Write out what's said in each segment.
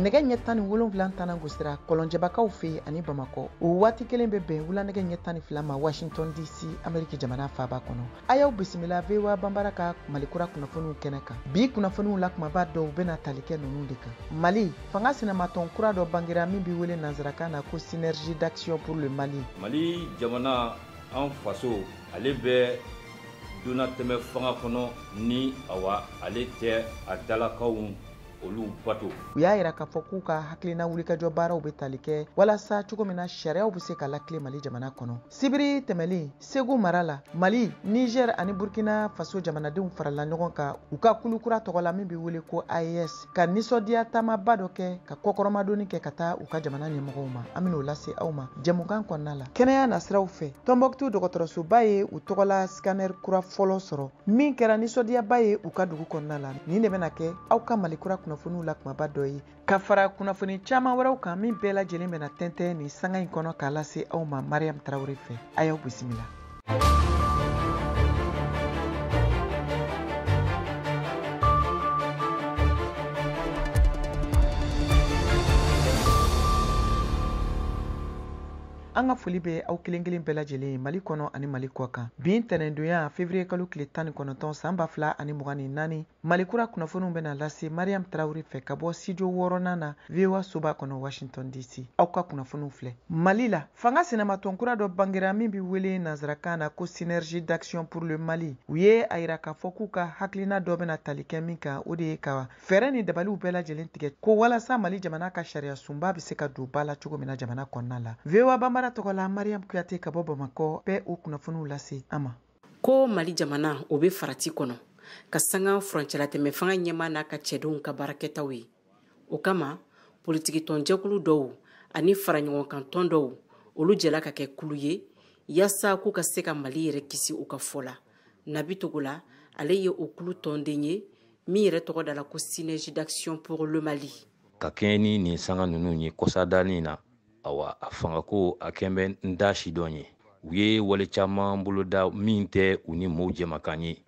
Nɛgɛ ɲɛ 17 tana gosira Kɔlɔnjɛbakaw fɛ ani Bamakɔ. O waati kelen bɛ bɛn wulanɛgɛ ɲɛ 12 ma Washington DC, Ameriki jamana faaba kɔnɔ. A y'aw bisimila VOA Banbara ka Malikura kunnafoniw kɛnɛ kan. Bi kunnafoniw la kumaba dɔw bɛna tali kɛ ninnu de kan. Mali, fanga sinamatɔn kura dɔ bangera min bɛ wele nansarakan na ko Synergie d'action pour le Mali. Mali jamana an faso ale bɛ donnatɛmɛ fanga kɔnɔ ni awa ale tɛ a dalakaw olu bato. U y'a yira k'a fɔ k'u ka hakilina wulikajɔ baaraw bɛ tali kɛ walasa cogo min na sariyaw bɛ se ka lakile Mali jamana kɔnɔ. Sibiri tɛmɛlen Segu mara la, Mali, Niger ani Burkina Faso jamanadenw farala ɲɔgɔn kan u ka kulu kura tɔgɔ la min bɛ wele ko AES ka nisɔndiya taamaba dɔ kɛ ka kɔkɔrɔmadonni kɛ ka taa u ka jamana ɲɛmɔgɔw ma. An bɛn'o lase aw ma jɛmukan kɔnɔna la. Kɛnɛya nasiraw fɛ, Tɔnbɔkutu dɔgɔtɔrɔsoba ye u tɔgɔla scanner kura fɔlɔ sɔrɔ min kɛra nisɔndiyaba ye u ka dugu kɔnɔna la. Nin de bɛna kɛ aw ka Mali kura kunnafoniw la kumaba dɔ ye ka fara kunnafoni caman wɛrɛw kan min bɛɛ lajɛlen bɛna tɛntɛn nin sanga in kɔnɔ k'a lase aw ma Mariam Tarawele fɛ. A y'aw bisimila. An ka foli bɛ aw kelen kelen bɛɛ lajɛlen ye Mali kɔnɔ ani Mali kɔ kan. Bi ntɛnɛndonya février kalo tile 19 san 2024, Mali kura kunnafoniw bɛna lase Mariam Tarawele fɛ ka bɔ studio 6nan na VOA soba kɔnɔ Washington DC. Aw ka kunnafoniw filɛ. Mali la, fanga sinamatɔn kura dɔ bangera min bɛ wele nansarakan na ko Synergie d'action pour le Mali. U ye a yira k'a fɔ k'u ka hakilina dɔ bɛna tali kɛ min kan, o de ye ka fɛɛrɛ ni dabaliw bɛɛ lajɛlen tigɛ ko walasa Mali jamana ka sariya sunba bɛ se ka don ba la cogo min na jamana kɔnɔna la. VOA Banbara tɔgɔ la Mariam Kuyate ka bɔ Bamakɔ bɛ o kunnafoniw lase an ma. Ko Mali jamana o bɛ farati kɔnɔ ka sanga furancɛlatɛmɛ fanga ɲɛmaa n'a ka cɛdenw ka baarakɛtaw ye. O kama politikitɔnjɛkulu dɔw ani faraɲɔgɔnkantɔn dɔw olu jɛla ka kɛ kulu ye yaasa k'u ka se ka Mali yɛrɛ kisi u ka fɔ la. Nabi Togola ale ye o kulu tɔnden ye min yɛrɛ tɔgɔ dala ko Synergie d'action pour le Mali. Ka kɛɲɛ ni nin sanga ninnu ye kɔsadani na, awa a fangako a kɛn bɛ n da si dɔn ye. U ye wale caman boloda min tɛ u ni mɔɔw jɛmakan ye.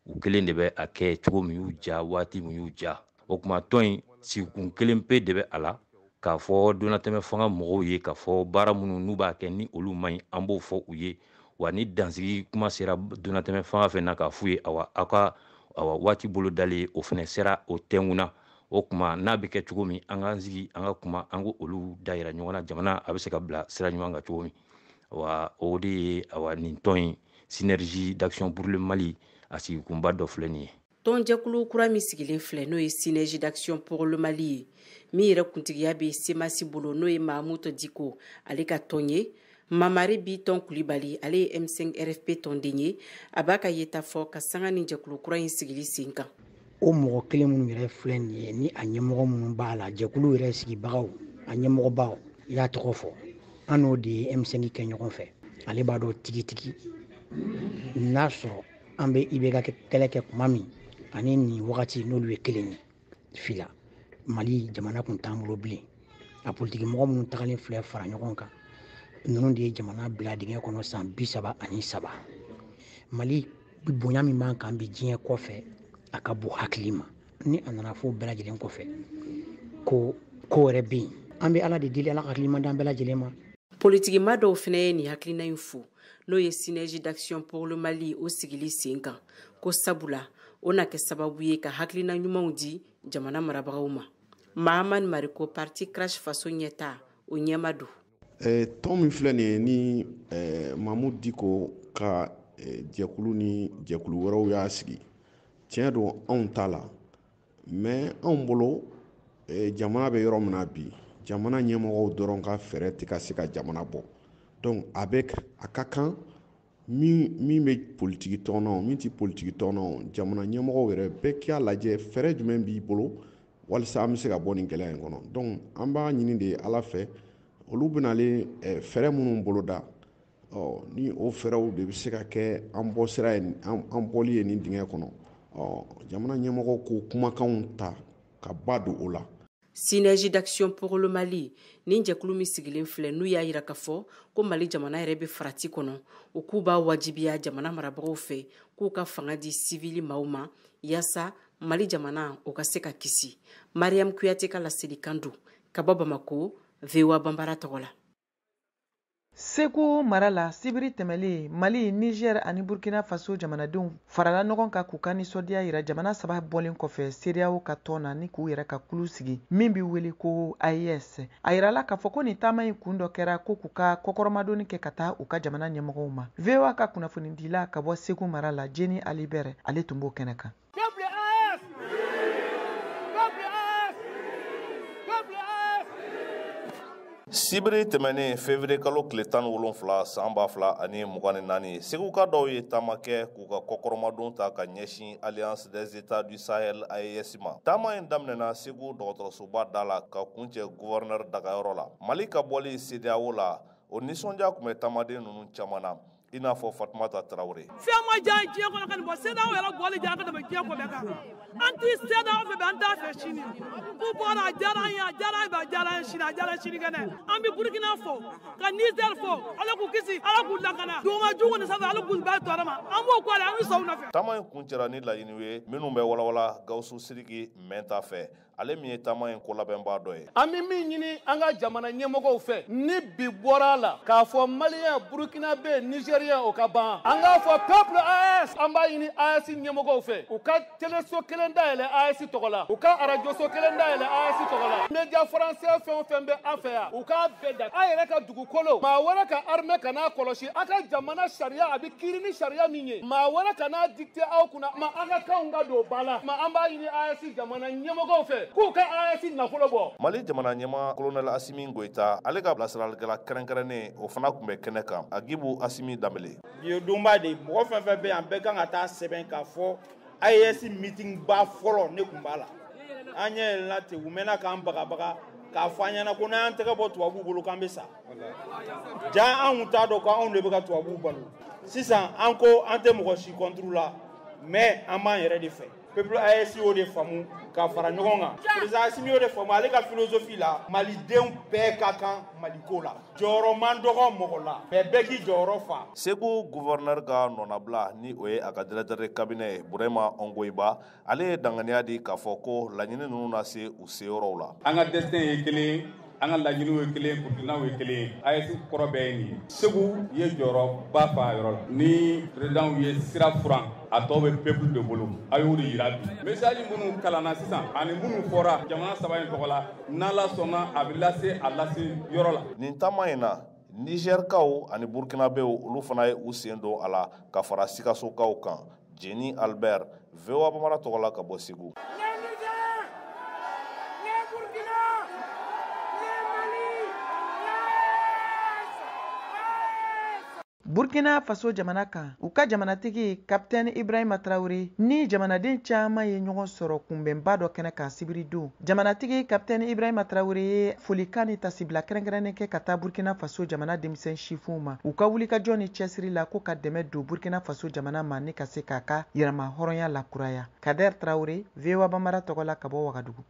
U kelen de bɛ a kɛ cogo min y'u ja, waati min y'u ja. O kuma tɔn in sigikun kelen pe de bɛ a la k'a fɔ donnatɛmɛ fanga mɔgɔw ye k'a fɔ baara minnu n'u b'a kɛ ni olu man ɲi, an b'o fɔ u ye. Wa ni dansigi kuma sera donnatɛmɛ fanga fɛ na k'a f'u ye, awa aw ka awa waati bolodalen o fɛnɛ sera o tɛnkun na. O kuma n'a bɛ kɛ cogo min, an k'an sigi an ka kuma, an k'o olu dayira ɲɔgɔn na, jamana a bɛ se ka bila sira ɲuman kan cogo min. Wa o de ye awa nin tɔn in Synergie d'action pour le Mali a sigikunba dɔ filɛ nin ye. Tɔnjɛkulu kura min sigilen filɛ n'o ye Synergie d'action pour le Mali ye, min yɛrɛ kuntigiya bɛ Semasi bolo n'o ye Mahamudu Diko ale ka tɔn ye. Mamari Bitɔn Kulibali ale ye M5 RFP tɔnden ye, a b'a ka yeta fɔ ka sanga ni jɛkulu kura in sigili sen kan. O mɔgɔ kelen minnu yɛrɛ filɛ nin ye ni a ɲɛmɔgɔ minnu b'a la, jɛkulu yɛrɛ sigibagaw a ɲɛmɔgɔbaw i y'a tɔgɔ fɔ, an n'o de ye M5 kɛ ɲɔgɔn fɛ. Ale b'a dɔn tigitigi n'a sɔrɔ an bɛ IBK kɛlɛ kɛ kuma min ani nin wagati n'olu ye kelen ye. Fila Mali jamana kun t'an bolo bilen. A politiki mɔgɔ minnu tagalen filɛ fara ɲɔgɔn kan, ninnu de ye jamana bila dingɛ kɔnɔ san 33. Mali bonya min b'an kan bi diɲɛ kɔfɛ, a ka bon hakili ma. Ni a nana fo bɛɛ lajɛlen kɔfɛ ko ko wɛrɛ bɛ yen, an bɛ Ala de deli, Ala ka hakili ɲuman d'an bɛɛ lajɛlen ma. Politikima dɔw fana ye nin hakilina in fo n'o ye Synergie d'action pour le Mali o sigili sen kan, ko sabula o na kɛ sababu ye ka hakilina ɲumanw di jamana marabagaw ma. Mahamani Mariko parti Crash Faso ɲɛta o ɲɛma don. Tɔn min filɛ nin ye ni Mahamudu Diko ka jɛkulu ni jɛkulu wɛrɛw y'a sigi, tiɲɛ don anw t'a la, mais anw bolo jamana bɛ yɔrɔ min na bi, jamana ɲɛmɔgɔw dɔrɔn ka fɛɛrɛ tɛ ka se ka jamana bɔ. Donc a bɛ a ka kan min bɛ politiki tɔn na, min tɛ politiki tɔn na, jamana ɲɛmɔgɔw yɛrɛ bɛɛ k'a lajɛ fɛɛrɛ jumɛn b'i bolo walasa an bɛ se ka bɔ nin gɛlɛya in kɔnɔ. Donc an b'a ɲini de Ala fɛ, olu bɛnalen fɛɛrɛ minnu boloda, ɔ ni o fɛɛrɛw de bɛ se ka kɛ an bɔ sira ye, an bɔli ye nin dingɛ kɔnɔ. Ɔ jamana ɲɛmɔgɔw k'o kumakanw ta ka ba don o la. Synergie d'action pour le Mali nin jɛkulu min sigilen filɛ n'u y'a yira k'a fɔ ko Mali jamana yɛrɛ bɛ farati kɔnɔ, o k'u b'a wajibiya jamana marabagaw fɛ k'u ka fanga di sivili maaw ma yaasa Mali jamana o ka se ka kisi. Mariam Kuyate ka laselikan don ka bɔ Bamako, VOA Banbara tɔgɔ la. Segu mara la, sibiri tɛmɛlen, Mali, Niger ani Burkina Faso jamanadenw farala ɲɔgɔn kan k'u ka nisɔndiya yira jamana saba bɔlen kɔfɛ CEDEAO ka tɔn na ni k'u yɛrɛ ka kulu sigi min bɛ wele ko AES. A yirala k'a fɔ ko nin taama in kun dɔ kɛra ko k'u ka kɔkɔrɔmadonni kɛ ka taa u ka jamana ɲɛmɔgɔw ma. VOA ka kunnafonidila ka bɔ Segu mara la, Jeni Alibɛrɛ, ale tun b'o kɛnɛ kan. Sibiri tɛmɛnen, février kalo tile 17 san 2024, Seguka dɔw ye taama kɛ k'u ka kɔkɔrɔmadon ta ka ɲɛsin Alliance des États du Sahel, AES ma. Taama in daminɛna Segu dɔgɔtɔrɔsoba da la ka kuncɛ gouverneur dagayɔrɔ la. Mali ka bɔli CEDEAO la, o nisɔndiya tun bɛ taamaden ninnu caman na, i n'a fɔ Fatumata Tarawele. Fɛn ma diya diɲɛ kɔnɔ ka nin bɔ CEDEAO yɛrɛ bɔli diya ka tɛmɛ diɲɛ ko bɛɛ kan. An ti CEDEAO fɛ bi, an t'a fɛ sini. K'u bɔra, a diyara an ye, a diyara an ye bi, a diyara an ye sini, a diyara an ye sinikɛnɛ. An bɛ Burukina fo, ka Niger fo, Ala k'u kisi, Ala k'u lakana. Duguma jugu ni sanfɛ, Ala k'u bɛɛ tɔɔrɔ ma. An b'o kɔ de, an bɛ sɔn u nɔfɛ. Taama in kuncɛra ni laɲiniw ye minnu bɛ walawala Gawusu Sidiki Mɛnta fɛ, ale min ye taama in kolabɛnbaa dɔ ye. An bɛ min ɲini an ka jamana ɲɛmɔgɔw fɛ, ni bi bɔra a la k'a fɔ Malien, Burkinabé, Nigérien, o ka ban. An k'a fɔ peuple AES, an b'a ɲini AES ɲɛmɔgɔw fɛ, u ka teleso kelen dayɛlɛ AES tɔgɔ la, u ka arajoso kelen dayɛlɛ AES tɔgɔ la. Média français fɛn o fɛn bɛ an fɛ yan, u k'a bɛɛ da. An yɛrɛ ka dugukolo, maa wɛrɛ ka armée kan'a kɔlɔsi, a ka jamana sariya a bɛ kiiri ni sariya min ye, maa wɛrɛ kan'a dicter aw kunna, ma an ka kanw ka don ba la. Ma an b'a ɲini AES jamana ɲɛmɔgɔw fɛ k'u ka AES nafolo bɔ. Mali jamana ɲɛmaa Colonel Asimi Goïta, ale ka bilasiralikɛla kɛrɛnkɛrɛnnen, o fana tun bɛ kɛnɛ kan, Agibu Asimi Danbele. Bi ye donba de ye, mɔgɔ fɛn fɛn bɛ yan, bɛɛ kan ka taa sɛbɛn k'a fɔ AES meeting ba fɔlɔ, ne tun b'a la. An ɲɛ yɛlɛnna ten, u mɛnna k'an bagabaga k'a fɔ an ɲɛna ko n'an y'an tɛgɛ bɔ tubabuw bolo k'an bɛ sa. Ja anw t'a dɔn ko anw de bɛ ka tubabuw balo. Sisan an ko an tɛ mɔgɔ si contre la, mais an b'an yɛrɛ de fɛ. Peuple AES y'o de faamu ka fara ɲɔgɔn kan. Président Assimi y'o de faamu ale ka philosophie la, malidenw bɛɛ ka kan Maliko la. Jɔyɔrɔ man dɔgɔ mɔgɔ la, mais bɛɛ k'i jɔyɔrɔ fa. Segu gouverneur ka nɔnabila, ni o ye a ka directeur de cabinet ye, Burema Ongoyiba, ale ye danganiya di k'a fɔ ko laɲini ninnu na se u seyɔrɔw la. An ka destin ye kelen, an ka laɲiniw ye kelen, kuntilennaw ye kelen. AES kɔrɔ bɛɛ ye nin ye. Segu ye jɔyɔrɔba fa a yɔrɔ la. Ni président ye sira furan, a tɔ bɛ peuple de bolo. A y'o de yira bi. Message minnu kalanna sisan ani minnu fɔra jamana saba in tɔgɔ la, n'Ala sɔnna a bɛ lase a lase yɔrɔ la. Nin taama in na, Nigɛrikaw ani Burkinabéw, olu fana ye u sen don a la ka fara Sikasokaw kan. Jeni Albert, VOA Bambara tɔgɔ la ka bɔ Segu. Burkina Faso jamana kan, u ka jamanatigi Capitaine Ibrahima Traoré ni jamanaden caman ye ɲɔgɔn sɔrɔ kunbɛnba dɔ kɛnɛ kan sibiri don. Jamanatigi Capitaine Ibrahima Traoré ye folikan ni tasibila kɛrɛnkɛrɛnnen kɛ ka taa Burkina Faso jamana denmisɛn sifinw ma, u ka wulikajɔ ni cɛsiri la ko ka dɛmɛ don Burkina Faso jamana ma ni ka se k'a ka yɛrɛma hɔrɔnya lakuraya. Kader Traoré, VOA Bambara tɔgɔ la ka bɔ Wagadugu.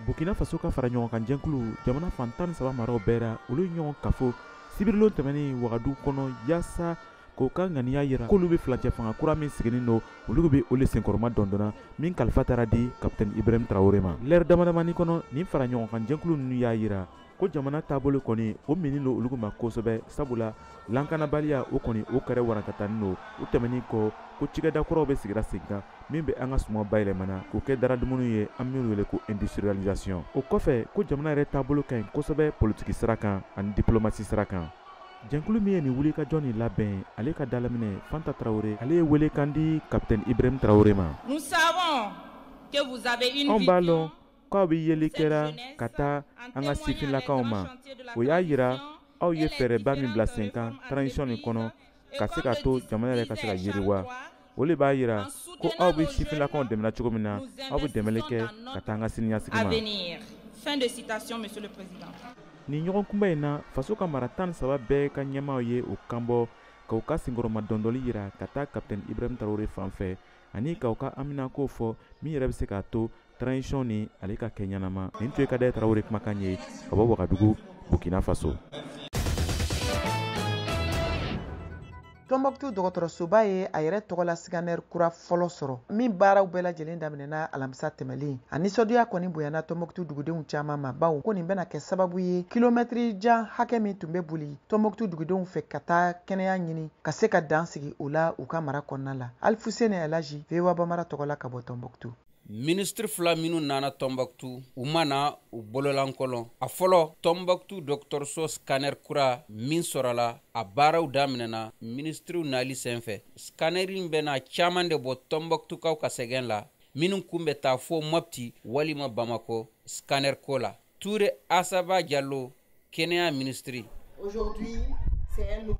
Burkina Faso ka fara ɲɔgɔn kan jɛnkulu jamana fan 13 maraw bɛɛ ra, olu ye ɲɔgɔn kafo sibirilon tɛmɛnen Wagadugu kɔnɔ yaasa k'o ka ŋaniya yira k'olu bɛ filancɛ fanga kura min sigilen don, olu bɛ o le senkɔrɔma dɔndɔnna min kalifa taara di Capitaine Ibrahim Traoré ma. Lɛrɛ damadamani kɔnɔ, nin fara ɲɔgɔn kan jɛnkulu ninnu y'a yira ko jamana taabolo kɔni o minin don olu ma kosɛbɛ, sabula lankanabaliya o kɔni o kɛrɛ warakatanin don. O tɛmɛnen kɔ, ko cikɛda kuraw bɛ sigira sen kan min bɛ an ka suman bayɛlɛmana k'o kɛ dara dumuni ye, an min wele ko industrialisation. O kɔfɛ, ko jamana yɛrɛ taabolo ka ɲi kosɛbɛ politiki sira kan ani diplomasi sira kan. Jɛnkulu min ye nin wulikajɔ nin labɛn, ale ka dalaminɛ Fanta Traoré, ale ye welekan di Capitaine Ibrahim Traoré ma. Nous savons que vous avez une Anw b'a vision lɔn k'aw bɛ yeli kɛra ka taa an ka sifinlakaw ma. O y'a yira aw ye fɛɛrɛba min bila sen kan transition nin kɔnɔ ka se ka to jamana yɛrɛ ka se ka yiriwa. O le b'a yira ko aw bɛ sifinlakaw dɛmɛna cogo min na, aw bɛ dɛmɛli kɛ ka taa an ka siniɲɛsigi ma. Avenir. Fin de citation, Monsieur le Président. Nin ɲɔgɔn kunbɛn in na, faso ka mara 13 bɛɛ ka ɲɛmaaw ye o kanbɔ k'u ka senkɔrɔma dɔndɔli yira ka taa Capitaine Ibrahim Traoré fan fɛ ani k'aw ka haminanko fɔ min yɛrɛ bɛ se k'a to transition ni ale ka kɛ ɲɛnama. Nin tun ye Kader Traoré kumakan ye ka bɔ Wagadugu, Burkina Faso. Tɔnbɔkutu dɔgɔtɔrɔsoba ye a yɛrɛ tɔgɔla scanner kura fɔlɔ sɔrɔ min baaraw bɛɛ lajɛlen daminɛna alamisa tɛmɛlen. A nisɔndiya kɔni bonyana Tɔnbɔkutu dugudenw caman ma, bawo ko nin bɛna kɛ sababu ye kilomɛtiri jan hakɛ min tun bɛ boli Tɔnbɔkutu dugudenw fɛ ka taa kɛnɛya ɲini ka se ka dan sigi o la u ka mara kɔnɔna la. Alifuseni Elaji, VOA Bambara tɔgɔ la ka bɔ Tɔnbɔkutu. Minisiri fila minnu nana Tɔnbɔkutu, u ma na u bololankolon. A fɔlɔ, Tɔnbɔkutu dɔgɔtɔrɔso scanner kura min sɔrɔla, a baaraw daminɛna minisiriw nali senfɛ. Scanner in bɛna caman de bɔ Tɔnbɔkutukaw ka sɛgɛn la, minnu kun bɛ taa fo Mopti walima Bamakɔ scanner ko la. Ture Asaba Jalo, kɛnɛya minisiri.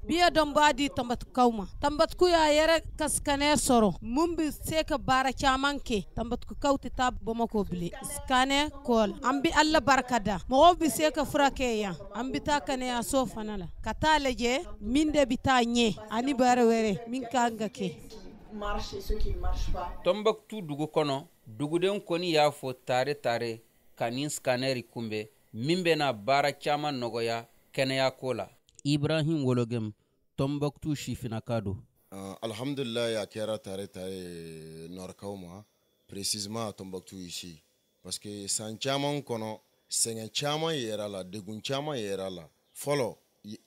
Bi ye dɔnba di Tɔnbɔkutukaw ma. Tɔnbɔkutu y'a yɛrɛ ka scanner sɔrɔ mun bɛ se ka baara caman kɛ. Tɔnbɔkutukaw tɛ taa Bamakɔ bilen scanner ko la. An bɛ Ala barika da, mɔgɔw bɛ se ka furakɛ yan. An bɛ taa kɛnɛyaso fana la ka taa lajɛ min de bɛ taa ɲɛ ani baara wɛrɛ min ka kan ka kɛ. Tɔnbɔkutu dugu kɔnɔ, dugudenw kɔni y'a fɔ tare tare ka nin scanner kunbɛn min bɛna baara caman nɔgɔya kɛnɛyako la. Ibrahim Wologem, Tombouctou sifinnaka don. Alhamdulillah, a kɛra tare tare nɔrikaw ma, précisément à Tombouctou ici, parce que san caman kɔnɔ sɛgɛn caman yɛrɛ la, degun caman yɛrɛ la. Fɔlɔ,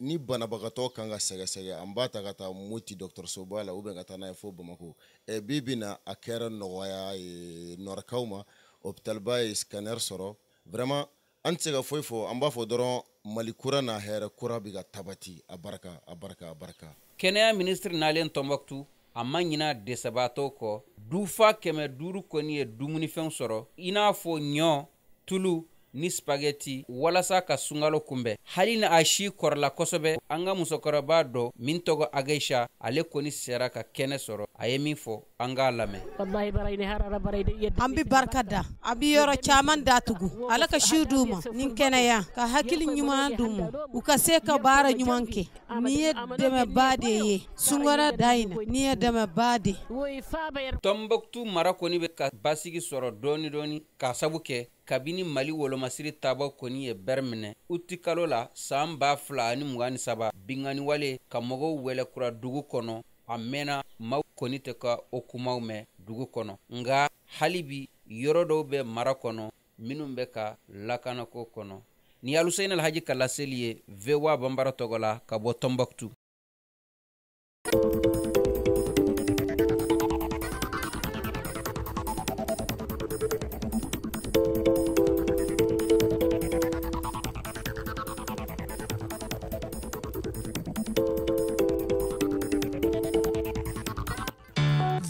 ni banabagatɔ kan ka sɛgɛsɛgɛ, an b'a ta ka taa Moti dɔgɔtɔrɔsoba la ou bien ka taa n'a ye fo Bamako. Bi bi na a kɛra nɔgɔya ye nɔrikaw ma, hôpitalba ye scanner sɔrɔ. Vraiment an tɛ se ka foyi fɔ, an b'a fɔ dɔrɔn Mali kura n'a hɛrɛ kura bɛ ka tabati, a barika, a barika, a barika. Kɛnɛya minisiri nalen Tɔnbɔkutu, a ma ɲina dɛsɛbaatɔw kɔ. Dufa 500 kɔni ye dumunifɛnw sɔrɔ, i n'a fɔ ɲɔ, tulu ni spaghetti, walasa ka sunkalo kunbɛn. Hali ni a si kɔrɔla kosɛbɛ, an ka musokɔrɔba dɔ min tɔgɔ Ageisha, ale kɔni sera ka kɛnɛ sɔrɔ. A ye min fɔ, an k'a lamɛn. An bɛ barika da, an bɛ yɔrɔ caman datugu. Ala ka si d'u ma ni kɛnɛya, ka hakili ɲuman d'u ma, u ka se ka baara ɲuman kɛ. Nin ye dɛmɛba de ye sunkalo da in na, nin ye dɛmɛba de ye. Tɔnbɔkutu mara kɔni bɛ ka basigi sɔrɔ dɔɔni dɔɔni k'a sabu kɛ kabini Mali wolomasiri tabaw kɔni ye bɛrɛ minɛ uti kalo la san 2023, binkanni wale ka mɔgɔw wɛlɛkura dugu kɔnɔ. A mɛnna, maaw kɔni tɛ ka o kumaw mɛn dugu kɔnɔ, nka hali bi yɔrɔ dɔw bɛ mara kɔnɔ minnu bɛ ka lakanako kɔnɔ. Ni Aluseyini Alhaji ka laseli ye VOA Bambara tɔgɔ la ka bɔ Tɔnbɔkutu.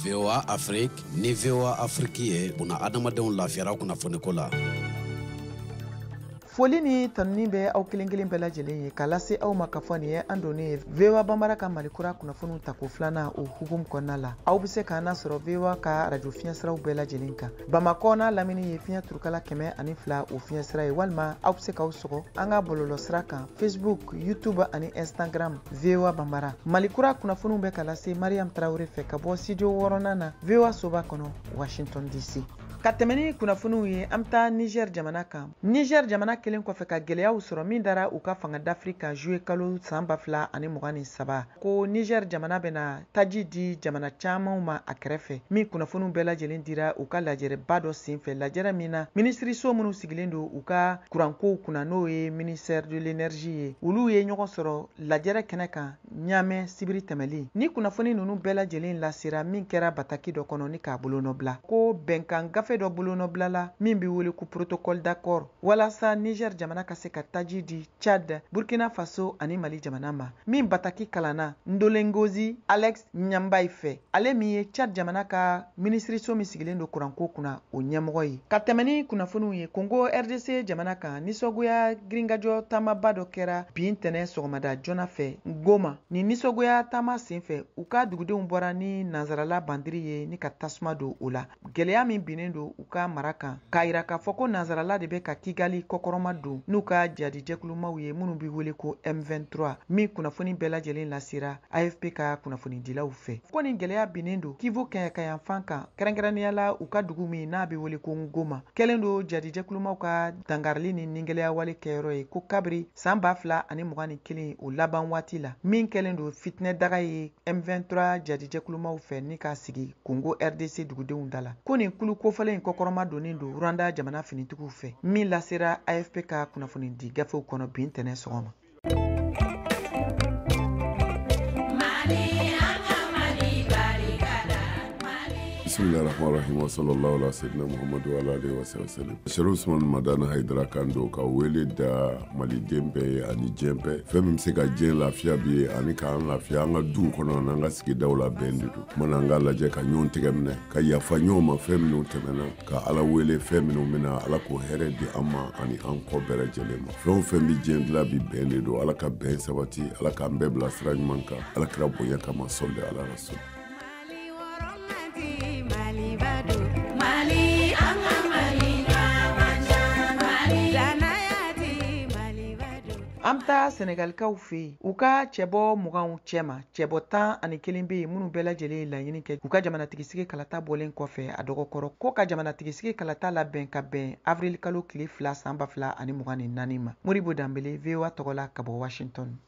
VOA Afrique ni VOA Afrique ye buna adamadenw lafiyara kunnafoniko la. Foli ni tanuni bɛ aw kelen kelen bɛɛ lajɛlen ye k'a lase aw ma k'a fɔ nin ye an donnen ye VOA Bambara ka Mali kura kunnafoniw tako filanan o hukumu kɔnɔna la. Aw bɛ se k'an lasɔrɔ VOA ka arajo fiɲɛsiraw bɛɛ lajɛlen kan. Bamakɔ n'a lamini ye fiɲɛ turukala 102 o fiɲɛsira ye, walima aw bɛ se k'aw sɔgɔ an ka bɔlɔlɔsira kan Facebook, YouTube ani Instagram VOA Bambara. Mali kura kunnafoniw bɛ ka lase Mariam Traoré fɛ ka bɔ studio 6nan na VOA soba kɔnɔ Washington DC. Ka tɛmɛ ni kunnafoniw ye, an bɛ taa Niger jamana kan. Niger jamana kelen kɔfɛ ka gɛlɛyaw sɔrɔ min dara u ka fanga dafiri kan juillet kalo san 2023, ko Niger jamana bɛna taji di jamana camanw ma a kɛrɛfɛ, min kunnafoniw bɛɛ lajɛlen dira u ka lajɛrɛba dɔ senfɛ, lajɛrɛ min na minisiriso minnu sigilen don u ka kurankow kunna, n'o ye ministère de l'énergie ye, olu ye ɲɔgɔn sɔrɔ lajɛrɛ kɛnɛ kan Ɲamɛ sibiri tɛmɛlen. Ni kunnafoni ninnu bɛɛ lajɛlen lasera min kɛra bataki dɔ kɔnɔ ni k'a bolonɔbila, ko bɛnkan gafe dɔ bolonɔbila la min bɛ wele ko protocole d'accord, walasa Niger jamana ka se ka taji di Tchad, Burkina Faso ani Mali jamana ma, min bataki kalanna Ndolengozi Alex Ɲanbayi fɛ, ale min ye Tchad jamana ka minisiriso min sigilen don kuranko kunna o ɲɛmɔgɔ ye. Ka tɛmɛ ni kunnafoniw ye, Congo RDC jamana kan, nisɔngoya girinkajɔ taamaba dɔ kɛra bi ntɛnɛn sɔgɔmada joona fɛ Goma. Nin nisɔngoya taama senfɛ, u ka dugudenw bɔra ni nansarala bandiri ye ni ka tasuma don o la. Gɛlɛya min binnen don u ka mara kan, k'a yira k'a fɔ ko nansarala de bɛ ka Kigali kɔkɔrɔma don n'u ka jadijɛkulumaw ye minnu bɛ wele ko M23, min kunnafoni bɛɛ lajɛlen lasera AFP ka kunnafonidilaw fɛ. Ko nin gɛlɛya binnen don Kivu kɛɲɛkayanfan kan, kɛrɛnkɛrɛnnenya la u ka dugu min n'a bɛ wele ko Ngoma, kɛlen don jadijɛkulumaw ka dangarili ni nigɛlɛya wale kɛyɔrɔ ye ko kabiri san 2021 o laban waati la, min kɛra kɛlen don fitinɛ daga ye M23 jadijɛkulumaw fɛ ni k'a sigi Congo RDC dugudenw da la. Ko nin kulu kofɔlen in kɔkɔrɔma donnen don Rwanda jamana finitigiw fɛ, min lasera AFP ka kunnafonidi gafew kɔnɔ bi ntɛnɛn sɔgɔma. Bismillahirrahmanirrahim wa sallallahu ala sayyidina Muhammadu wa ala alihi wa sallam. Chérif Ousmane Madani Haidara kan don ka wele da maliden bɛɛ ye ani diɲɛ bɛɛ. Fɛn min bɛ se ka diɲɛ lafiya bi ye ani k'an lafiya an ka duw kɔnɔ n'an ka sigidaw la bɛn de don. Kumana an k'a lajɛ ka ɲɔgɔn tɛgɛ minɛ, ka yafa ɲɔgɔn ma fɛn minnu tɛmɛna, ka Ala wele fɛn minnu bɛna, Ala k'o hɛrɛ di an ma ani an kɔ bɛɛ lajɛlen ma. Fɛn o fɛn bɛ diɲɛ dilan bi bɛn de don. Ala ka bɛn sabati, Ala k'an bɛɛ bila sira ɲuman kan, Ala kira bonya kama, sɔli ala rasul. An bɛ taa Senegalikaw fɛ yen, u ka cɛbɔ 20 cɛma, cɛbɔ 11 bɛ yen minnu bɛɛ lajɛlen ye laɲini kɛ u ka jamanatigisigi kalata bɔlen kɔfɛ a dɔgɔkɔrɔ ko ka jamanatigisigi kalata labɛn ka bɛn avril kalo tile 2 san 2024 ma. Modibo Danbele, VOA tɔgɔ la ka bɔ Washington.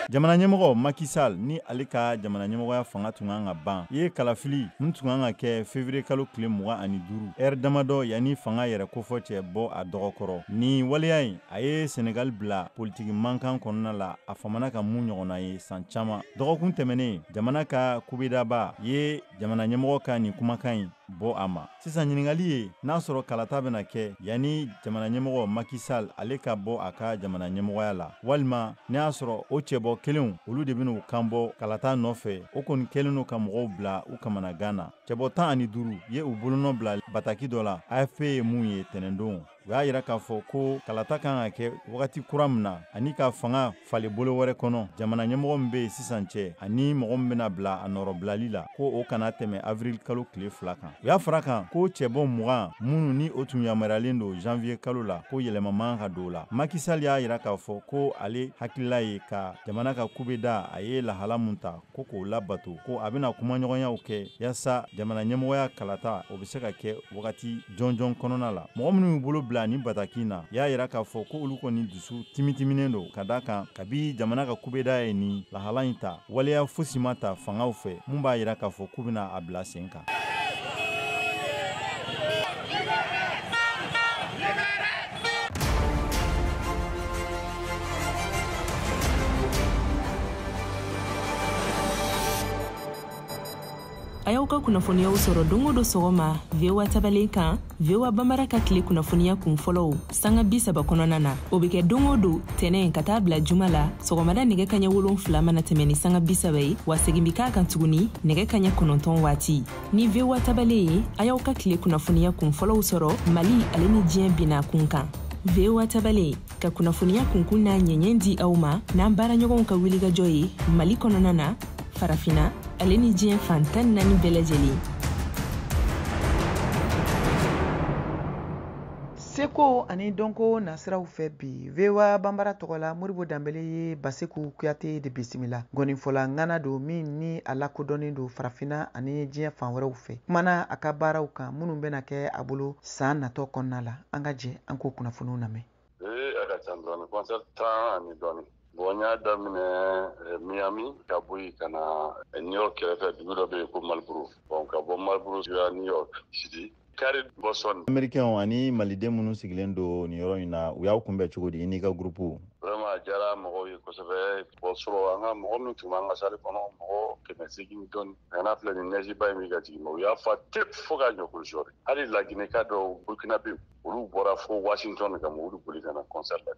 Jamana ɲɛmɔgɔ Macky Sall ni ale ka jamana ɲɛmɔgɔya fanga tun kan ka ban, i ye kalafili min tun kan ka kɛ février kalo tile 25, ɛri damadɔ yanni fanga yɛrɛ kofɔ cɛ bɔ a dɔgɔkɔrɔ. Nin waleya in, a ye Senegal bila politiki mankan kɔnɔna la, a famana ka mun ɲɔgɔnna ye san caman. Dɔgɔkun tɛmɛnen, jamana ka kubedaba ye jamana ɲɛmɔgɔ ka nin kumakan in bɔ a ma. Sisan ɲininkali ye n'a sɔrɔ kalata bɛna kɛ yanni jamana ɲɛmɔgɔ Macky Sall ale ka bɔ a ka jamana ɲɛmɔgɔya la, walima n'a y'a sɔrɔ o cɛbɔ kelenw olu de bɛn'u kan bɔ kalata nɔfɛ. O kɔni kɛlen don ka mɔgɔw bila u kamanagan na. Cɛbɔ 15 ye u bolonɔ bila bataki dɔ la, AFP ye mun ye tɛnɛndon. U y'a yira k'a fɔ ko kalata kan ka kɛ wagati kura min na ani ka fanga falen bolo wɛrɛ kɔnɔ, jamana ɲɛmɔgɔ min bɛ yen sisan cɛ ani mɔgɔ min bɛna bila a nɔrɔbilali la, ko o kana tɛmɛ avril kalo tile 2 kan. U y'a fara kan ko cɛbɔ 20 minnu ni o tun yamaruyalen don janvier kalo la, ko yɛlɛma man ka don o la. Macky Sall y'a yira k'a fɔ ko ale hakilila ye ka jamana ka kubeda a ye lahala mun ta ko k'o labato, ko a bɛna kumaɲɔgɔnyaw kɛ yaasa jamana ɲɛmɔgɔya kalata o bɛ se ka kɛ wagati jɔnjɔn kɔnɔna la. Mɔgɔ minnu y'u bolo bila ni bataki na, y'a yira k'a fɔ ko olu kɔni dusu timitiminen don ka da kan kabi jamana ka kubeda ye nin lahala in ta, waleya fosi ma ta fangaw fɛ mun b'a yira k'a fɔ k'u bɛna a bila sen kan. A y'aw ka kunnafoniyaw sɔrɔ don o don sɔgɔma VOA tabalen kan, VOA Bambara ka tile kunnafoniya kun fɔlɔw sanga 30 kɔnɔna na. O bɛ kɛ don o don tɛnɛn ka taa bila juma la sɔgɔmada nɛgɛ kaɲɛ 7 mana tɛmɛ ni sanga 30 ye, wa segin bɛ k'a kan tuguni nɛgɛ kaɲɛ 9 waati. Ni VOA tabalen ye, a y'aw ka tile kunnafoniya kun fɔlɔw sɔrɔ Mali ale ni diɲɛ binna kun kan. VOA tabalen ka kunnafoniya kunkun n'a ɲɛɲɛ di aw ma n'an baaraɲɔgɔnw ka wulikajɔ ye Mali kɔnɔna na, Farafina ale ni diɲɛ fan 14 bɛɛ lajɛlen. Seko ani dɔnko nasiraw fɛ bi, VOA Bambara tɔgɔ la, Modibo Danbele ye Baseku Kuyate de bisimila. Gɔnifɔla ŋana don min ni a lakodɔnnen don Farafina ani diɲɛ fan wɛrɛw fɛ. Kumana a ka baaraw kan minnu bɛna kɛ a bolo san natɔ kɔnɔna la. An ka jɛ an k'o kunnafoniw lamɛn. A ka ca dɔɔni, concert 10 ani dɔɔni. Bon, n y'a daminɛ Miami ka bɔ yen ka na New York kɛrɛfɛ dugu dɔ bɛ yen ko Marlboro. Bon, ka bɔ Marlboro sira New York City, Kari Boston. Américain ani maliden minnu sigilen don nin yɔrɔ in na, u y'aw kunbɛn cogo di i n'i ka groupe? Vraiment a diyara mɔgɔw ye kosɛbɛ. Bon, sɔrɔ an ka mɔgɔ min tun b'an ka salle kɔnɔ, mɔgɔ 800 dɔɔni. Nka n'a filɛ nin neige ba in bɛ ka jigin, u y'a fa tep fo ka ɲɔkolo sɔri. Hali Laginɛka dɔw, Burkina bɛ olu bɔra fo Washington ka mobili boli ka na concert la.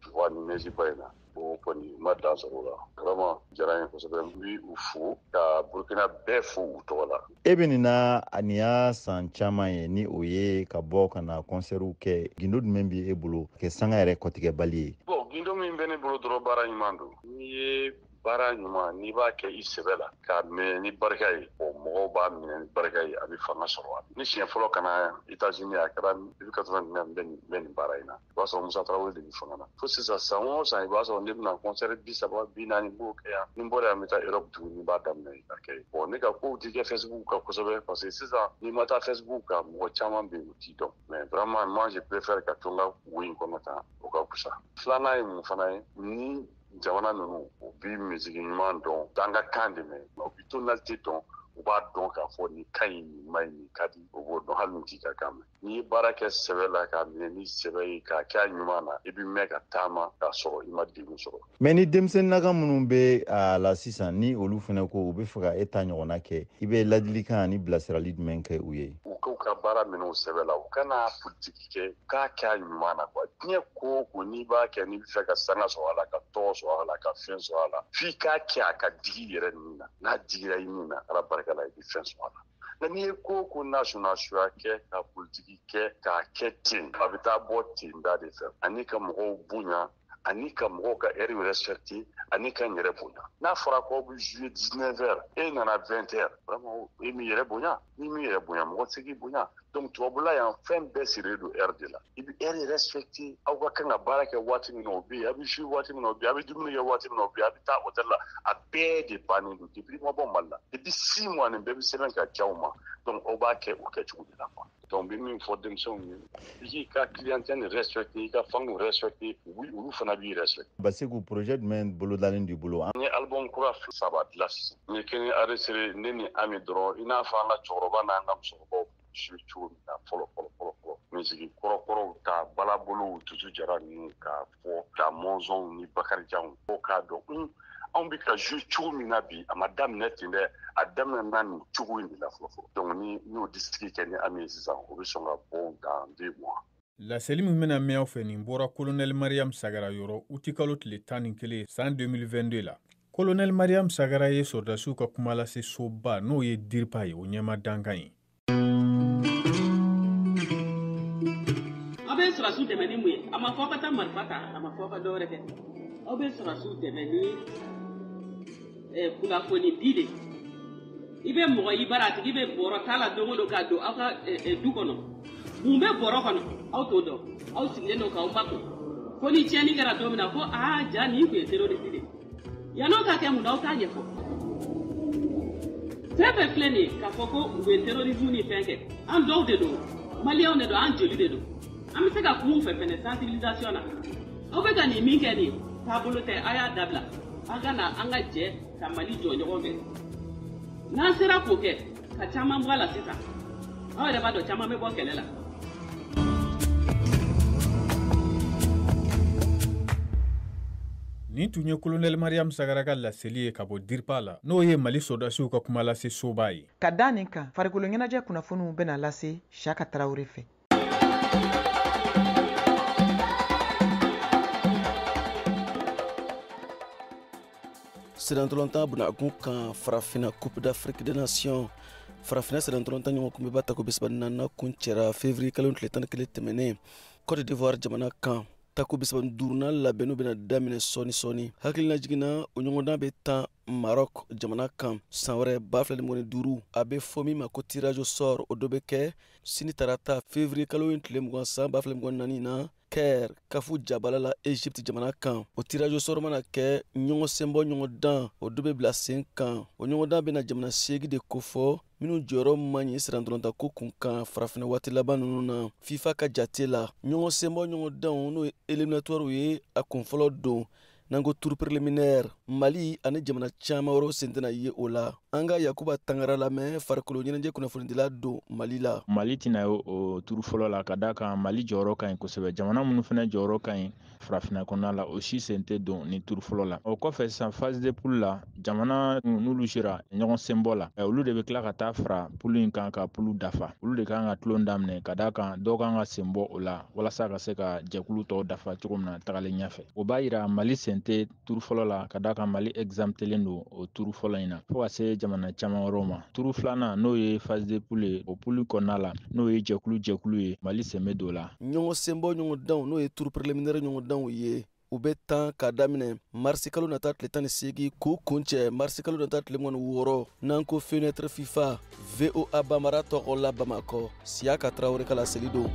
Tu vois, ni neige ba in na. O kɔni ma dan sɔrɔ o la. Vraiment diyara n ye kosɛbɛ. N bɛ u fo ka Burkina bɛɛ fo u tɔgɔ la. E bɛ nin na nin y'a san caman ye ni o ye ka bɔ ka na concertw kɛ. Gindo jumɛn bɛ e bolo kɛ sanga yɛrɛ kɔtigɛbali ye? Bon, gindo min bɛ ne bolo dɔrɔn, baara ɲuman don. N'i ye baara ɲuman, n'i b'a kɛ i sɛbɛ la k'a mɛn ni barika ye, bon, mɔgɔ Mɔgɔw b'a minɛ ni barika ye, a bɛ fanga sɔrɔ. Ni siɲɛ fɔlɔ ka na États-Unis, a kɛra depuis 89 n bɛ nin baara in na. I b'a sɔrɔ Musa Tarawele de bɛ fanga na. Fo sisan, san o san, i b'a sɔrɔ ne bɛna concert 30 40 b'o kɛ yan. Ni n bɔra yan, n bɛ taa Europe tuguni, n b'a daminɛ ka kɛ. Bon, ne ka kow tɛ kɛ Facebook kan kosɛbɛ, parce que sisan n'i ma taa Facebook kan, mɔgɔ caman bɛ yen, u t'i dɔn. Mais vraiment, moi je préfère ka to n ka wo in kɔnɔ tan, o ka fisa. Filanan ye mun fana ye? Ni jamana ninnu, u bi musique ɲuman dɔn, an ka kan dɛmɛ, u bi tonalité dɔn, u b'a dɔn k'a fɔ nin ka ɲi, nin ma ɲi, nin ka di, u b'o dɔn hali n'u t'i ka kan mɛn. N'i ye baara kɛ sɛbɛ la, k'a minɛ ni sɛbɛ ye, k'a kɛ a ɲuman na, i bɛ mɛn ka taama k'a sɔrɔ i ma degun sɔrɔ. Mais ni denmisɛnninnakan minnu bɛ a la sisan, ni olu fana ko u bɛ fɛ ka e ta ɲɔgɔnna kɛ, i bɛ ladilikan ani bilasirali jumɛn kɛ u ye? U k'u ka baara minɛ u sɛbɛ la, u kana politiki kɛ, u k'a kɛ a ɲuman na quoi. Diɲɛ ko o ko, n'i b'a kɛ, n'i bɛ fɛ ka sanga sɔrɔ a la, ka tɔgɔ sɔrɔ a la, ka fɛn sɔrɔ a la, f'i k'a kɛ a ka digi i yɛrɛ nin na. N'a digira i min na, Ala barika la, i bɛ fɛn sɔrɔ a la. Nka n'i ye ko o ko nasɔnasuya kɛ, ka politiki kɛ, k'a kɛ ten, a bɛ taa bɔ ten da de fɛ. Ani ka mɔgɔw bonya, ani ka mɔgɔw ka heure respecter, ani ka n yɛrɛ bonya. N'a fɔra k'aw bɛ jouer 19 heures, e nana 20 heures, vraiment e m'i yɛrɛ bonya. N'i m'i yɛrɛ bonya, mɔgɔ tɛ se k'i bonya. Donc tubabula yan, fɛn bɛɛ sirilen don heure de la. I bɛ heure respecter. Aw ka kan ka baara kɛ waati min na, o bɛ yen. A bɛ jouer waati min na, o bɛ yen. A bɛ dumuni kɛ waati min na, o bɛ yen. A bɛ taa hôtel la, a bɛɛ de bannen don. Depuis i ma bɔ Mali la, depuis 6 mois, nin bɛɛ bɛ sɛbɛn ka di aw ma. Donc aw b'a kɛ o kɛcogo de la quoi. Donc n bɛ min fɔ denmisɛnw ye, i k'i ka clientèle respecter, i ka fanw respecter, olu fana b'i respecter. Baseku, projet jumɛn bolodalen b'i bolo? N ye album kura 3 dilan sisan. N ye kelen enregistré ne ni Ami dɔrɔn, i n'a fɔ an ka cɛkɔrɔba n'an ka musokɔrɔbaw jouer cogo min na fɔlɔ fɔlɔ fɔlɔ fɔlɔ. Musique kɔrɔkɔrɔw ta, balabolow, Tutu Jara ninnu k'a fɔ, ka Mɔnzɔnw ni Bakarijanw, o k'a dɔn anw bɛ ka jouer cogo min na bi, a ma daminɛ ten dɛ, a daminɛna nin cogo in de la fɔlɔ fɔlɔ. Donc ni n y'o disque kɛ ni Ami ye sisan, o bɛ sɔn ka bɔ dans 2 mois. Laseli min bɛna mɛn aw fɛ, nin bɔra Kolonɛli Mariam Sagara yɔrɔ utikalo tile 11 san 2022 la. Kolonɛli Mariam Sagara ye sɔrɔdasiw ka kumalase soba, n'o ye DIRPA ye, o ɲɛma dankan ye. Aw bɛ sɔrɔdasiw dɛmɛ ni mun ye? A ma fɔ aw ka taa marifa ta, a ma fɔ aw ka dɔwɛrɛ kɛ. Aw bɛ sɔrɔdasiw dɛmɛ ni kunnafoni di de. I bɛ mɔgɔ i bara, a tigi bɛ bɔrɔ t'a la don o don k'a don aw ka du kɔnɔ. Mun bɛ bɔrɔ kɔnɔ? Aw t'o dɔn. Aw sigilen don k'aw makun. Fo ni tiɲɛni kɛra don min na, ko aa ja nin tun ye terroriste de ye. Yann'o ka kɛ, mun na aw t'a ɲɛfɔ? Fɛn fɛn filɛ nin ye k'a fɔ ko u bɛ terrorisme ni fɛn kɛ, an dɔw de don, maliyɛnw de don, an joli de don. An bɛ se ka kuma u fɛ fɛnɛ sensibilisation na. Aw bɛ ka nin min kɛ nin ye, taabolo tɛ, a y'a dabila. An ka na an ka jɛ ka Mali jɔ ɲɔgɔn fɛ. N'an sera k'o kɛ, ka caman bɔ a la sisan, aw yɛrɛ b'a dɔn caman bɛ bɔ kɛlɛ la. Nin tun ye Kolonɛli Mariam Sagara ka laseli ye ka bɔ DIRPA la, n'o ye Mali sɔrɔdasiw ka kumalase soba ye. Ka da nin kan, farikolo ɲɛnajɛ kunnafoniw bɛna lase Siyaka Tarawele fɛ. Sirantɔlɔntan bunakun kan, Farafinna Coupe d'Afrique des Nations, Farafinna sirantɔlɔntan ɲɔgɔn kunbɛba tako 34nan kuncɛra février kalo tile 11 tɛmɛnen Côte d'Ivoire jamana kan. Tako 35nan labɛnniw bɛna daminɛ sɔɔni sɔɔni. Hakilina jiginna, o ɲɔgɔndan bɛ tan Maroc jamana kan san wɛrɛ 2025. A bɛ fɔ min ma ko tirage au sort, o dɔ bɛ kɛ sini tarata février kalo in tile 20 san 2024 na Caire kafu jabala la Egypte jamana kan. O tirage au sort mana kɛ, ɲɔgɔn senbɔ ɲɔgɔn dan o dɔ bɛ bila sen kan. O ɲɔgɔndan bɛna jamana 8 de kofɔ minnu jɔyɔrɔ man ɲi sirantɔlɔntan ko kun kan farafinna waati laban ninnu na FIFA ka jate la. Ɲɔgɔn senbɔ ɲɔgɔn danw, n'o ye éliminatoire ye, a kun fɔlɔ don n'an ko tour préliminaire, Mali ani jamana caman wɛrɛw sen tɛna ye o la. An ka Yakuba Tangara lamɛn, farikolo ɲɛnajɛ kunnafonidila don Mali la. Mali tɛna ye o tour fɔlɔ la, ka d'a kan Mali jɔyɔrɔ ka ɲi kosɛbɛ. Jamana minnu fana jɔyɔrɔ ka ɲi farafinna kɔnɔna la, o si sen tɛ don ni tour fɔlɔ la. O kɔfɛ sisan, phase de poule la, jamana n'olu sera ɲɔgɔn senbɔ la, olu de bɛ tila ka taa fara poule in kan ka poule dafa. Olu de kan ka tulon daminɛ, ka d'a kan dɔw kan ka sen bɔ o la walasa ka se ka jɛkulu tɔw dafa cogo min na tagalen ɲɛfɛ. O b'a yira Mali sen tɛ tour fɔlɔ la, ka d'a kan Mali exemptelen don o tour fɔlɔ in na fo ka se jamana caman wɛrɛw ma. Tour filanan, n'o ye phase de poule ye, o poule kɔnɔna la, n'o ye jɛkulu jɛkulu ye, Mali sen bɛ don o la. Ɲɔgɔn senbɔ ɲɔgɔn danw, n'o ye tour préliminaire ɲɔgɔn danw ye, U bɛ tan k'a daminɛ marisikalo nata tile 18 k'u kuncɛ marisikalo nata tile 26. N'an ko fenêtre FIFA, VOA Bambara tɔgɔ la Bamakɔ, Siyaka Tarawele ka laseli don.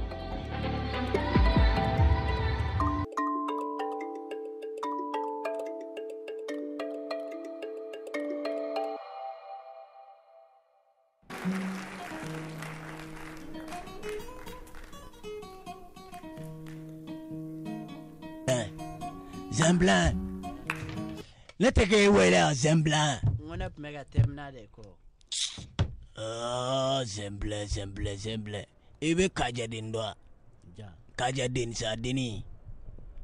Zemblan, ne tɛ k'e wele yan Zemblan. N ko ne tun bɛ ka terminal de kɔ. Ɔɔ Zemblan Zemblan Zemblan, i bɛ Kajaden dɔn wa? Kajaden sa dennin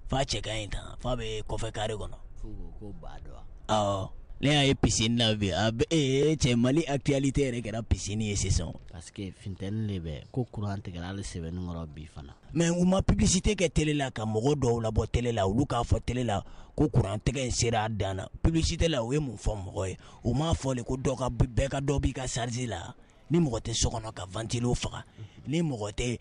fa cɛ ka ɲi tan, fa bɛ kɔfɛ kare kɔnɔ. F'u ko ko ba dɔn wa? Awɔ, ne y'a ye piscine na bi, a bɛ ee cɛ Mali actualité yɛrɛ kɛra piscine ye sisan. Parce que funteni de bɛ ko courant tigɛra hali sɛbɛnni kɔrɔ bi fana. Mais u ma publicité kɛ télé la ka mɔgɔ dɔw labɔ télé la, olu k'a fɔ télé la ko courant tigɛ in sera a dan na. Publicité la u ye mun fɔ mɔgɔ ye? U m'a fɔ de ko dɔ ka bɛɛ ka dɔ b'i ka charge la. Ni mɔgɔ tɛ so kɔnɔ ka ventilo faga, ni mɔgɔ tɛ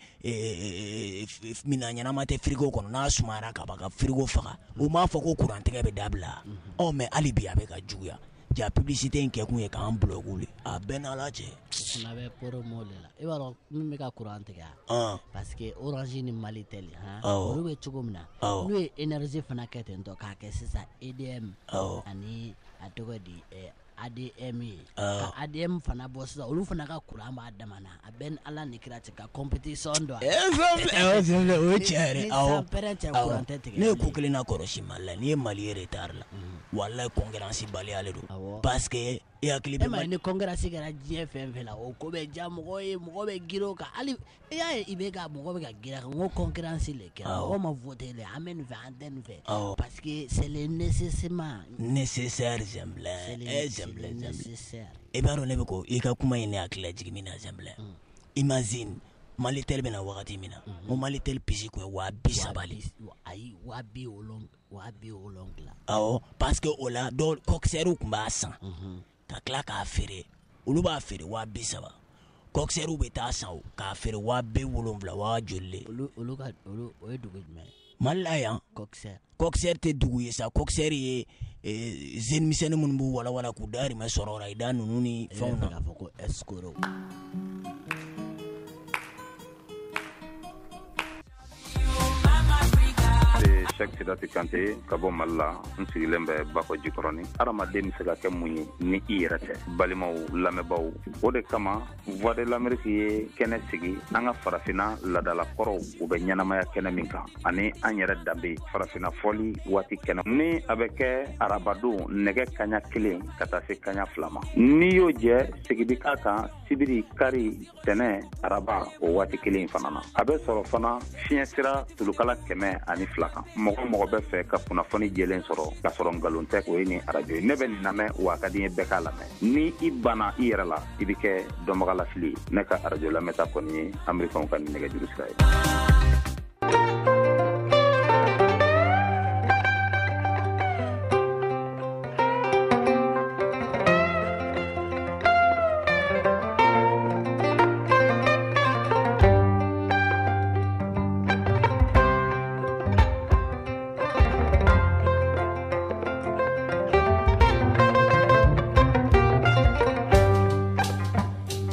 minan ɲɛnama tɛ frigo kɔnɔ, n'a sumayara ka ban ka frigo faga. U m'a fɔ ko courant tigɛ bɛ dabila. Ɔ mais hali bi a bɛ ka juguya. Ja publicité in kɛkun ye k'an bloquer de. A bɛɛ n'Ala cɛ. O fana bɛ promo de la. I b'a dɔn min bɛ ka courant tigɛ wa? Parce que Orange ni Malitel han, olu bɛ cogo min na, n'u ye énergie fana kɛ ten tɔ k'a kɛ sisan EDM ani a tɔgɔ di ADM ye, ka ADM fana bɔ sisan, olu fana ka courant b'a dama na. A bɛɛ ni Ala ni kira cɛ ka compétition don. O ye tiɲɛ yɛrɛ. Awɔ, courant tɛ tigɛ. Ne ye ko kelen na kɔlɔsi Mali la, n'i ye Mali ye retard la, walayi concurrence baliya de don. Parce que i hakili bɛ. E ma ye ni concurrence kɛra diɲɛ fɛn fɛn la, o ko bɛ diya mɔgɔ ye, mɔgɔ bɛ girin o kan. Hali i y'a ye i bɛ ka mɔgɔ bɛ ka girin a kan, n ko concurrence de kɛra. Mɔgɔ ma voté le, an bɛ nin fɛ, an tɛ nin fɛ. Parce que c'est le nécessairement. Nécessaire Zemblan. Eh Zemblan Zemblan. I b'a dɔn ne bɛ ko i ka kuma in ne hakili lajigin min na Zemblan. Imagine Malitel bɛna wagati min na, n ko Malitel puce kun ye 30,000 de ye. Ayi, 70,000 70,000. Awɔ, parce que o la dɔw coxeur tun b'a san ka tila k'a feere, olu b'a feere 30,000. Coxeur bɛ taa san o k'a feere 70,000 waa joli de. Olu ka olu o ye dugu jumɛn ye? Mali la yan. Coxeur. Coxeur tɛ dugu ye sa, coxeur ye jeune misɛnnin minnu b'u walawala k'u dahirimɛ sɔrɔ o la, i da ninnu ni fɛnw na. E bɛ fɛ k'a fɔ ko escroc. Cheikh Sidati Kante ka bɔ Mali la, n sigilen bɛ Bakɔ Jikɔrɔni. Hadamaden bɛ se ka kɛ mun ye ni i yɛrɛ tɛ? Balimaw, lamɛnbaaw, o de kama Voix de l'Amérique ye kɛnɛ sigi an ka farafinna laadalakɔrɔw u bɛ ɲɛnamaya kɛnɛ min kan, ani an yɛrɛ danbe farafinna fɔli waati kɛnɛ ni a bɛ kɛ arabadon nɛgɛ kaɲa 1 ka taa se kaɲa 2 ma. N'i y'o jɛ segin bi k'a kan sibiri, kari, tɛnɛ, araba o waati kelen fana na. A bɛ sɔrɔ fana fiɲɛ sira tulukala 102 kan. Mɔgɔ mɔgɔ bɛ fɛ ka kunnafoni jɛlen sɔrɔ k'a sɔrɔ nkalon tɛ, o ye nin arajo ye. Ne bɛ nin lamɛn wa a ka di n ye bɛɛ k'a lamɛn. Ni i banna i yɛrɛ la, i bɛ kɛ dɔnbagalafili ye. Ne ka arajo lamɛnta kɔni ye Amerikɛnw ka nin nɛgɛjuru sira ye.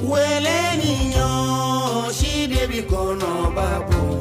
Wele ni ɲɔ si de bi kɔnɔba bɔ.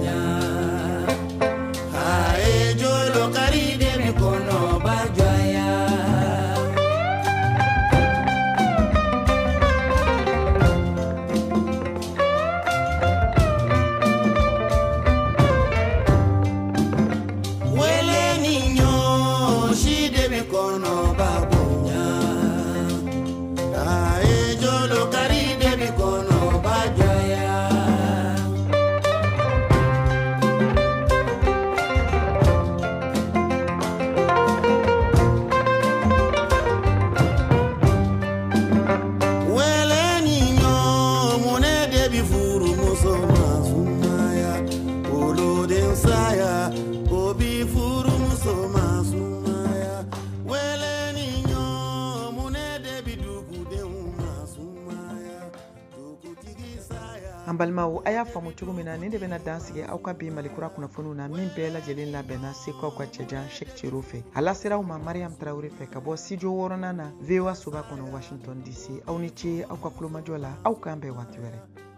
An balimaw, a y'a faamu cogo min na, nin de bɛna dan sigi aw ka bi Malikura kunnafoniw na, min bɛɛ lajɛlen labɛnna Segukaw ka cɛjan Cheick Cero fɛ. A lasera aw ma Mariam Tarawele fɛ ka bɔ studio wɔɔrɔnan na, VOA soba kɔnɔ, Washington DC. Aw ni ce aw ka kulomajɔ la. Aw k'an bɛn waati wɛrɛ.